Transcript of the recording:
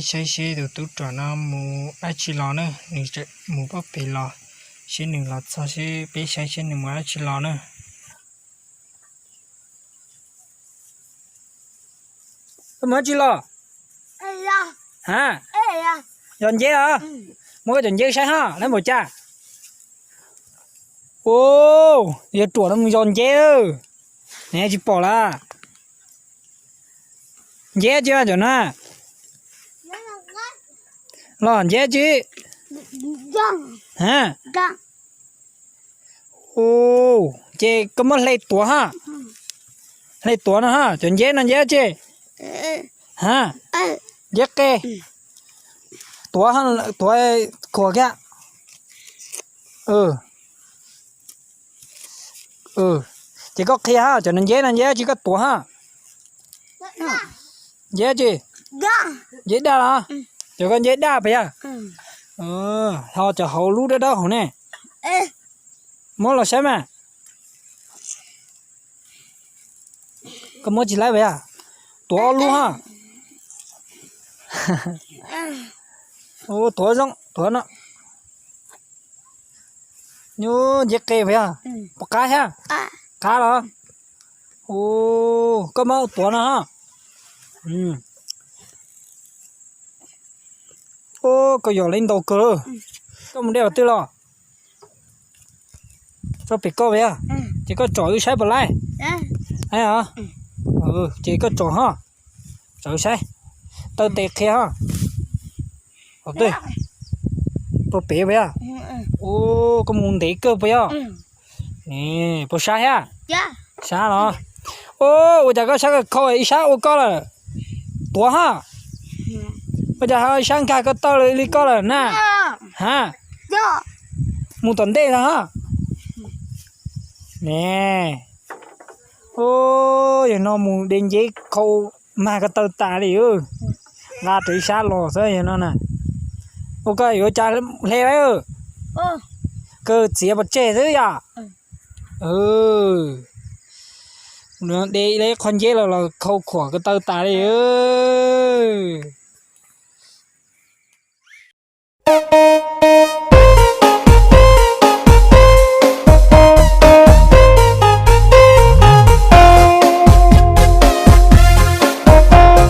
Saib seb tus tub rog no mus dab tsi los na, nws mus pob pem los, seb nws los txog seb peb saib seb nws mus dab tsi los na. Koj mus dab tsi los? Ha, yog nceb os. Muab koj cov nceb saib ho, lawv npaum cas. Ua, yog ruam no mus yog nceb. Neb tsis pom lawm. Nceb tsis cov na. Los nceb tsis. Ha, ces koj muab hle tuav ha. Hle tuav no ha, cov nceb no nceb tsis. Ha, nceb qe. Tuav, tuav khuam kiag. Ces koj qhia ha, cov no nceb no nceb tsis, koj tuav ha. Nceb tsis. Nceb daj los? Cov koj nceb daj puas yog? Ho cov hauv lub dawb dawb hauv ne. Muab los saib mas. Koj muab tsis laib puas yog? Tuav ob lub ha. Tuav zoo, tuav no. Nyuj nceb qe puas yog? Puas qab thiab? Qab los? Koj muab tuav no ha. Koj yog li ntau kawg. Koj mus de qhov twg los? Tso pem koj puas yog? Ces koj tsom wb saib puas laib. Ces koj tsom ho. Tsom wb saib. Taw tes qhia ho. Qhov twg? Rau pem puas yog? Koj mus ntev kawg puas yog? Puas sab thiab? Sab los? Ua cas koj sab kawg khau ib sab ua koj lawm? Tuav ho. Ua cas ho ib sab nkag koj taw li koj lawm na? Ha, mus tom ntej no ho. Ne, yog no mus de nceb khau mag koj taw tas li. Nqa rau ib sab los xwb yog no na. Ua koj yuav cas hle lawm? Koj txiav pov tseg xwb yom? De ib qho nceb los los khau khuam koj taw tas li.